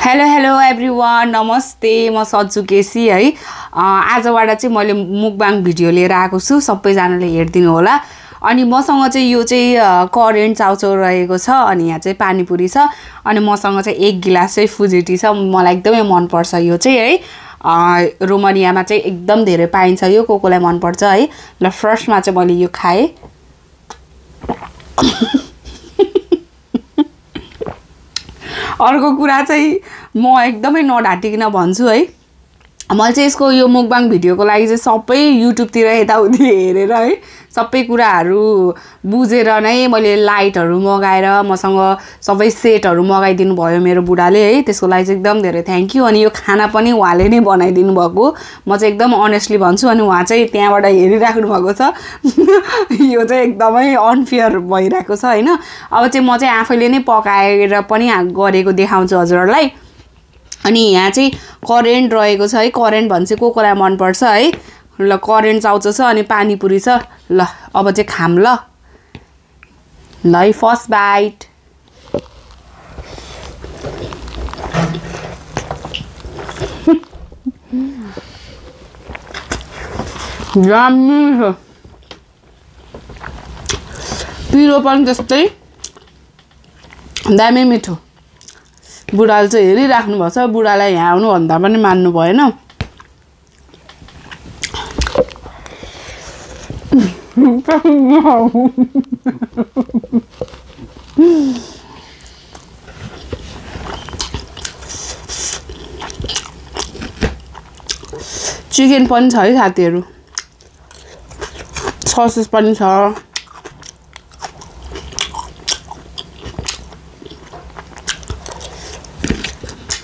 Hello hello everyone, नमस्ते। म सज्जु केसी है। आजबाट चाहिँ मैले मुकबाङ भिडियो लिएर आएको छु, सबैजनाले हेरिदिनु होला। अनि मसँग चाहिँ यो चाहिँ करेन्ट चाउचाउ रहेको छ, अनि यहाँ चाहिँ पानीपुरी छ, अनि मसँग चाहिँ एक गिलास चाहिँ फुजिटी छ। मलाई एकदमै मनपर्छ यो चाहिँ है। रोमानियामा चाहिँ एकदम धेरै पाइन्छ यो, कोलाई मनपर्छ है। ल फर्स्टमा चाहिँ मैले यो खाएँ। अर्को कुरा चाहिँ म एकदमै नढाटिकन भन्छु है, मैले चाहिँ यसको यो मुकबाङ भिडियोको लागि चाहिँ सबै युट्युबतिर यताउति हेरेर है, सबै कुराहरू बुझेर नै मैले लाइटहरू मगाएर मसँग सबै सेटहरू मगाइदिनु भयो मेरो बुढाले है। त्यसको लागि चाहिँ एकदम धेरै थ्याङ्क यू। अनि यो खाना पनि उहाँले नै बनाइदिनु भएको, म चाहिँ एकदम अनेस्टली भन्छु। अनि उहाँ चाहिँ त्यहाँबाट हेरिराख्नु भएको छ। यो चाहिँ एकदमै अनफेयर भइरहेको छ होइन। अब चाहिँ म चाहिँ आफैले नै पकाएर पनि गरेको देखाउँछु हजुरहरूलाई। अनि यहाँ चाहिँ करेन्ट रहेको छ है, करेन्ट भन्छ चाहिँ कोलाई मनपर्छ है। ल करेन्ट चाउचाउ छ अनि पानीपुरी छ। ल अब चाहिँ खाम ल है। First bite. पिरो पनि त्यस्तै दामी मिठो। बुढाले चाहिँ हेरिराख्नु भएको छ, बुढालाई यहाँ आउनुभन्दा पनि मान्नु भएन। चिकन पनि छ है साथीहरू, ससेस पनि छ।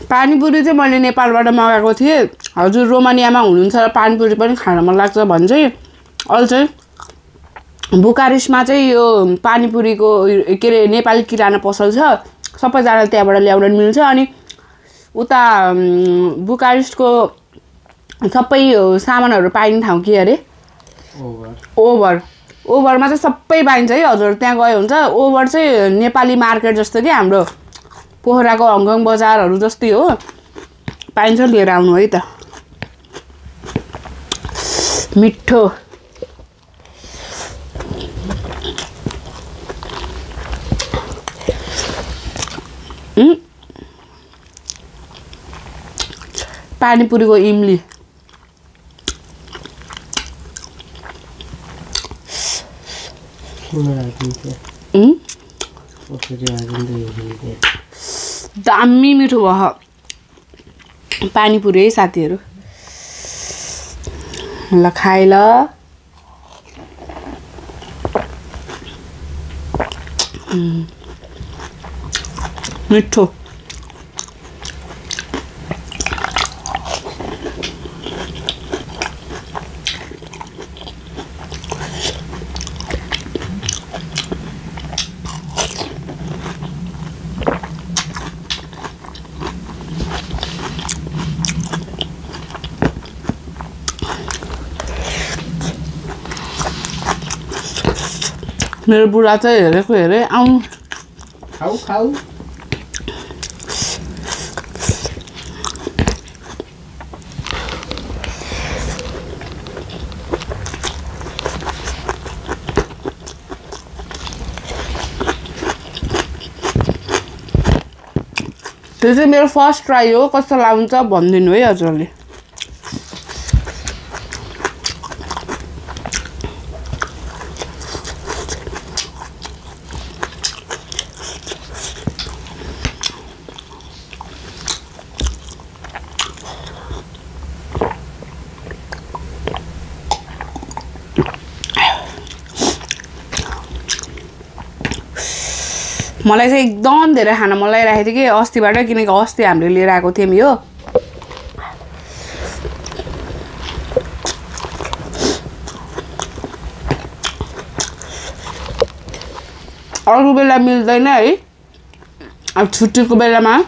पानीपुरी चाहिँ मैले नेपालबाट मगाएको थिएँ। हजुर रोमानियामा हुनुहुन्छ र पानीपुरी पनि खान मन लाग्छ भने चाहिँ अहिले चाहिँ बुकारेस्टमा चाहिँ यो पानीपुरीको के अरे नेपाली किराना पसल छ, सबैजनाले त्यहाँबाट ल्याउन मिल्छ। अनि उता बुकारेस्टको सबै सामानहरू पाइने ठाउँ के अरे ओभरमा चाहिँ सबै पाइन्छ है हजुर। त्यहाँ गयो हुन्छ। ओभर चाहिँ नेपाली मार्केट जस्तो कि हाम्रो पोखराको हङकङ बजारहरू जस्तै हो, पाइन्छ। लिएर आउनु है त। मिठो पानीपुरीको इमली दामी मिठो भयो पानीपुरी है साथीहरू। ल खाए ल। मिठो मेरो बुढा चाहिँ हेरेको हेरे आउनु खाऊ खाऊ। त्यो चाहिँ मेरो फर्स्ट ट्राई हो, कस्तो लाग्छ भनिदिनु है हजुरले। मलाई चाहिँ एकदम धेरै खाना मन लागिरहेको थियो कि अस्तिबाट, किनकि अस्ति हामीले लिएर आएको थियौँ यो। अरू बेला मिल्दैन है, अब छुट्टीको बेलामा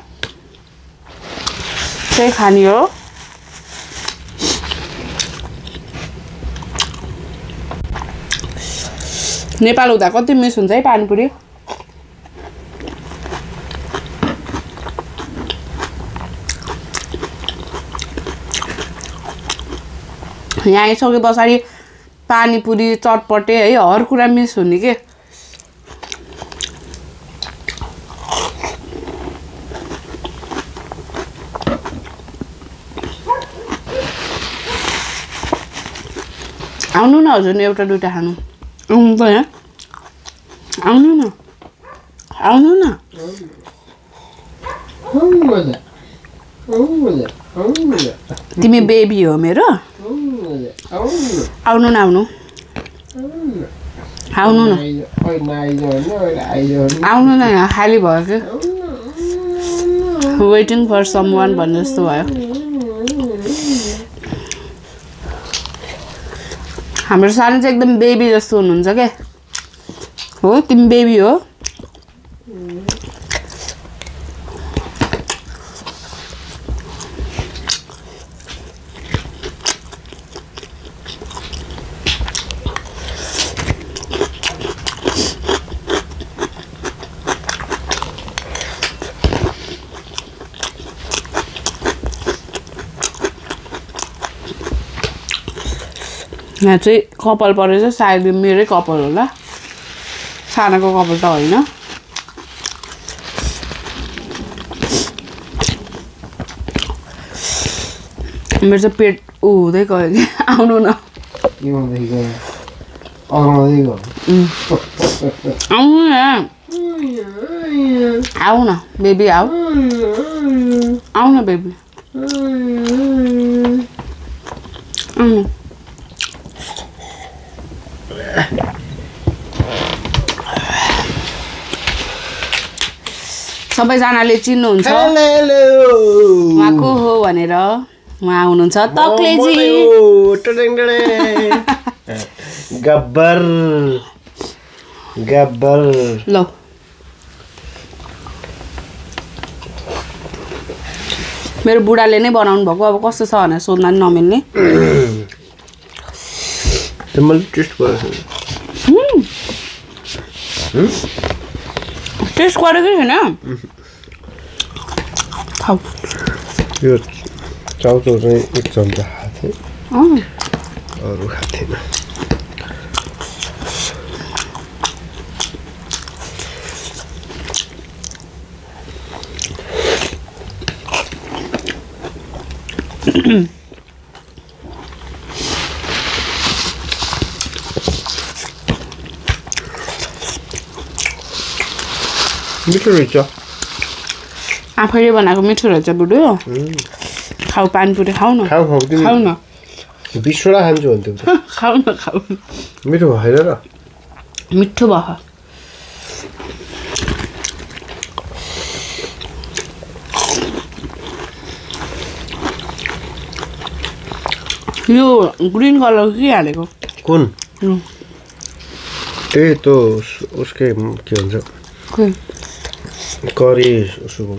चाहिँ खाने हो। नेपाल हुँदा कति मिस हुन्छ है पानीपुरी। यहाँ आइसके पछाडि पानीपुरी चटपटे है हर कुरा मिस हुने के आउनु न हजुर एउटा दुइटा खानु आउनु त यहाँ आउनु न आउनु न तिमी बेबी हो मेरो आउनु न आउनु आउनु न आउनु न यहाँ खाली भयो कि वेटिङ फर समवान भन्ने जस्तो भयो हाम्रो सानो चाहिँ एकदम बेबी जस्तो हुनुहुन्छ क्या हो तिमी बेबी हो यहाँ चाहिँ कपाल परेछ सायद मेरै कपाल होला सानाको कपाल त होइन मेरो चाहिँ पेट हुँदै गयो कि आउनु न आउनु न आउ न बेबी आऊ आउ न बेबी आउनु सबैजनाले चिन्नुहुन्छ उहाँ को हो भनेर उहाँ हुनुहुन्छ तक्लेजी गब्बर गब्बर ल मेरो बुढाले नै बनाउनु भएको अब कस्तो छ भनेर सोध्न नि नमिल्ने मैले टेस्ट गरेको टेस्ट गरेकै छैन खाऊ यो चाउचाउ चाहिँ एक चम्चा खाएको थिएँ अरू खाएको थिएन मिठो रहेछ आफैले बनाएको मिठो रहेछ बुढो खाऊ पानीपुरी खाऊ न खाऊ खाऊ खाऊ न 20 वटा खान्छु भन्थ्यो खाऊ न खाऊ मिठो भएन र मिठो भयो यो ग्रीन कलर के हालेको कुन ए तो उसके के भन्छ करी उसको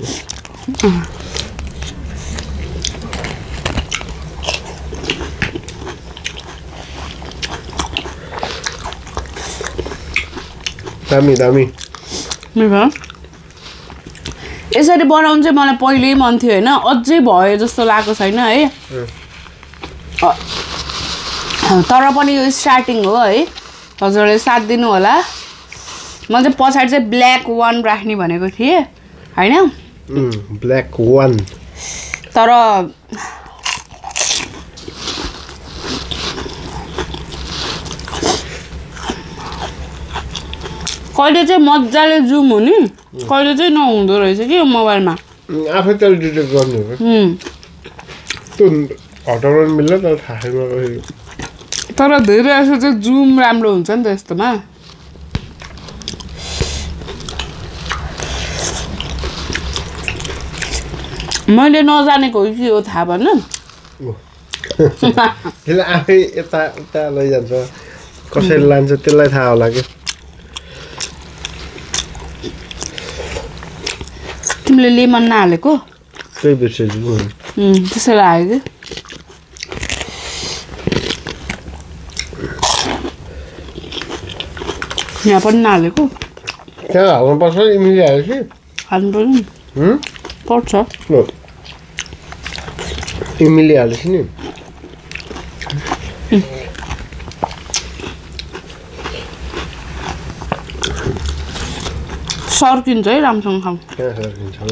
दामी दामी यसरी बनाउनु चाहिँ मलाई पहिल्यै मन थियो होइन अझै भयो जस्तो लागेको छैन है तर पनि यो स्टार्टिङ हो है हजुरले साथ दिनु होला म चाहिँ पछाडि चाहिँ ब्ल्याक वान राख्ने भनेको थिएँ होइन ब्ल्याक वान तर कहिले चाहिँ मजाले जुम हुने कहिले चाहिँ नहुँदो रहेछ कि यो मोबाइलमा आफै त डिटेक्ट गर्नु हो त्यो हटाउन मिल्छ तर थाहा छैन तर धेरै जस्तो चाहिँ जुम राम्रो हुन्छ नि त यस्तोमा मैले नजानेको हो कि हो थाहा भएन त्यसले आफै यता उता लैजान्छ कसैले लान्छ त्यसलाई थाहा होला कि तिमीले लेमन नहालेको त्यही बिर्सेछु त्यसै लाग्यो कि यहाँ पनि नहालेको त्यहाँ हाल्नुपर्छ इमिली हाल्यो हाल्नु पर्छ इमिली हालेपछि नि सर्किन्छ है राम्रोसँग खाऊ कहाँ सर्किन्छ हो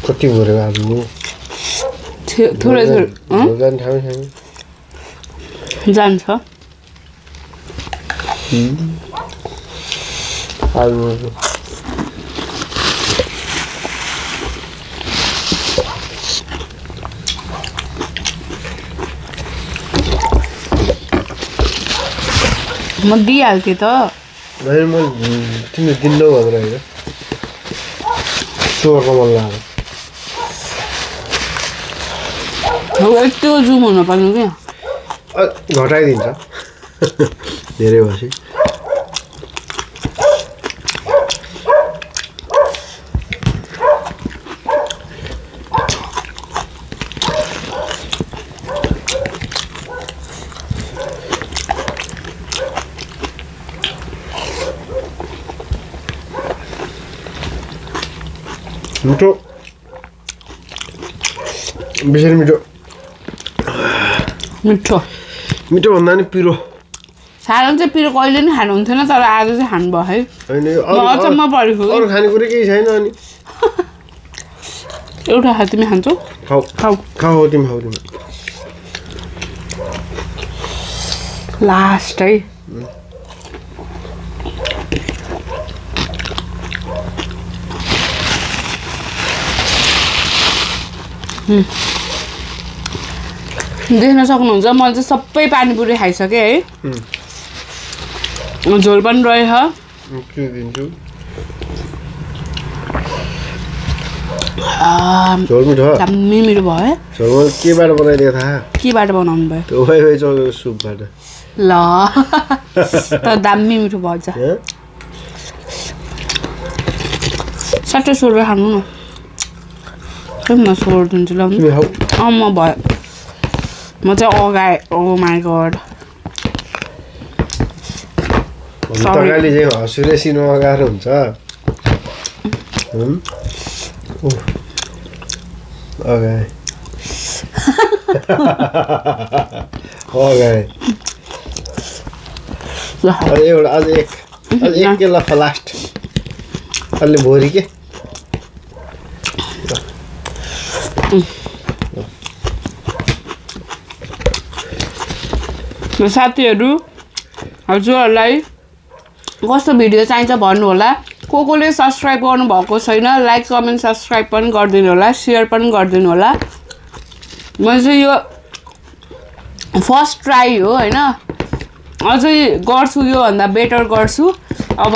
कति भरेको आलु थोरै थोरै जाने ठाउँ जान्छ आलु म दिइहाल्थेँ त मैले तिमीले दिन्नौ भनेर होइन चोरको मन लाग्यो यत्तिको जुम हुन पर्ने क्या घटाइदिन्छ धेरै भएपछि मिठो बेसरी मिठो मिठो मिठो भन्दा नि पिरो सानो चाहिँ पिरो कहिले नि खानुहुन्थेन तर आज चाहिँ खानुभयो है होइन म अचम्म परेको अरू खानेकुरा केही छैन अनि एउटा खा तिमी खान्छौ खाऊ खाऊ खाऊ तिमी खाऊ तिमी लास्ट है देख्न सक्नुहुन्छ मैले चाहिँ सबै पानीपुरी खाइसकेँ है झोल पनि रहेछ के दिन्छु झोल मिठो दामी मिठो भयो है झोल मैले केबाट बनाइदिएको थाहा केबाट बनाउनु भयो त्यो वाइ चौधको सुपबाट ल तर दामी मिठो भएछ सट्टै सोरेर खानु न म सोर दिन्छु ल तिमी खाऊ म भयो म चाहिँ अगाएँ ओ माई गड तगाली चाहिँ हँसुरे सिनो गाह्रो हुन्छ अगाएँ अगाएँ एउटा अझ एक के ल लास्ट अलि भोरी के साथीहरू हजुरहरूलाई कस्तो भिडियो चाहिन्छ भन्नु होला कोले सब्स्क्राइब गर्नुभएको छैन लाइक कमेन्ट सब्स्क्राइब पनि गरिदिनु होला सेयर पनि गरिदिनु होला म चाहिँ यो फर्स्ट ट्राई हो होइन अझै गर्छु योभन्दा बेटर गर्छु अब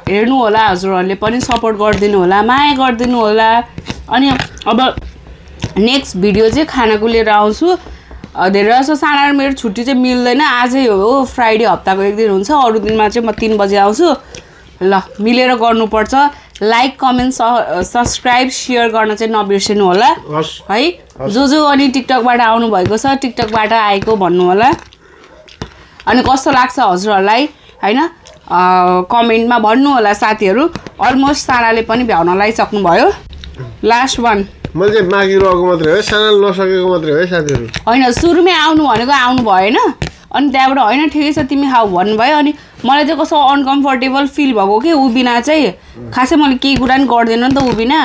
हेर्नु होला हजुरहरूले पनि सपोर्ट गरिदिनु होला माया गरिदिनु होला अनि अब नेक्स्ट भिडियो चाहिँ खानाको लिएर आउँछु धेरै जस्तो साना मेरो छुट्टी चाहिँ मिल्दैन आजै हो फ्राइडे हप्ताको एक दिन हुन्छ अरू दिनमा चाहिँ म 3 बजे आउँछु ल मिलेर गर्नुपर्छ लाइक कमेन्ट सब्स्क्राइब सेयर गर्न चाहिँ नबिर्सिनु होला है जो अनि टिकटकबाट आउनु भएको छ टिकटकबाट आएको भन्नु होला अनि कस्तो लाग्छ हजुरहरूलाई हैन कमेन्टमा भन्नु होला साथीहरू अलमोस्ट सानाले पनि भ्याउन लागिसक्नुभयो लास्ट वान मैले चाहिँ मागी रहेको मात्रै हो सानाले नसकेको मात्रै हो साथीहरू होइन सुरुमै आउनु भनेको आउनु भएन अनि त्यहाँबाट होइन ठिकै छ तिमी खाऊ भन्नुभयो अनि मलाई चाहिँ कस्तो अनकम्फर्टेबल फिल भएको कि उबिना चाहिँ खासै मैले केही कुरा पनि गर्दैन नि त उबिना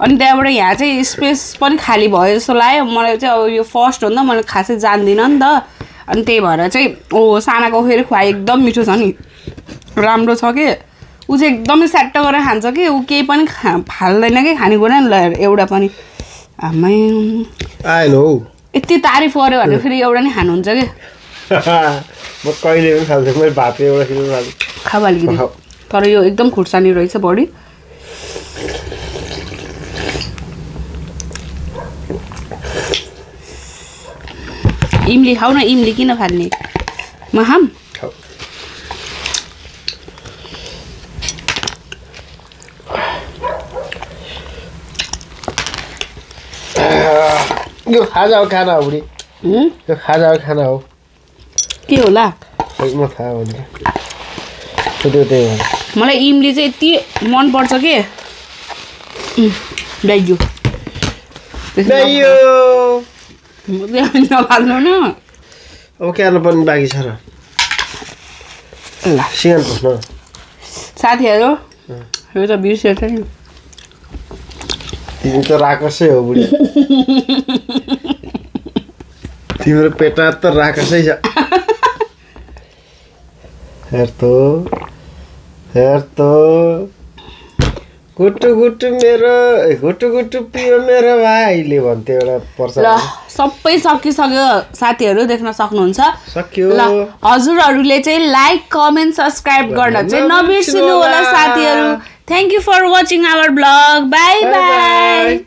अनि त्यहाँबाट यहाँ चाहिँ स्पेस पनि खाली भयो जस्तो लाग्यो मलाई चाहिँ अब यो फर्स्ट हो नि त मैले खासै जान्दिनँ नि त अनि त्यही भएर चाहिँ सानाको फेरि खुवाई एकदम मिठो छ नि राम्रो छ कि ऊ चाहिँ एकदमै स्याट्ट गरेर खान्छ कि ऊ केही पनि फाल्दैन कि खानेकुरा नि एउटा पनि आमै आएन हौ यति तारिफ गर्यो भने फेरि एउटा नि खानुहुन्छ कि म कहिले पनि खाल्थेँ मैले भात एउटा किलो खाल्थेँ खाऊ अलिकति तर यो एकदम खुर्सानी रहेछ बढी इमली खाऊ न इमली किन फाल्ने म खाम यो खाजा हो खाना हो बुढी यो खाजा खाना हो के होला म थाहा भने त्यही हो मलाई इमली चाहिँ यति मनपर्छ के दाइजु नफाल्नु न अब क्यार्न पनि बाँकी छ र ल सिगान पस्न साथीहरू यो त बिर्सेछ नि तिमी त राकसै हो बुढी तिम्रो पेटा त राकसै छ हेर्तो गुटु गुटु पियो मेरो भाइले भन्थ्यो एउटा पर्छ ल सबै सकिसक्यो साथीहरू देख्न सक्नुहुन्छ सक्यो ल हजुरहरूले चाहिँ लाइक कमेन्ट सब्सक्राइब गर्न चाहिँ नबिर्सिनु होला साथीहरू thank you for watching our vlog bye by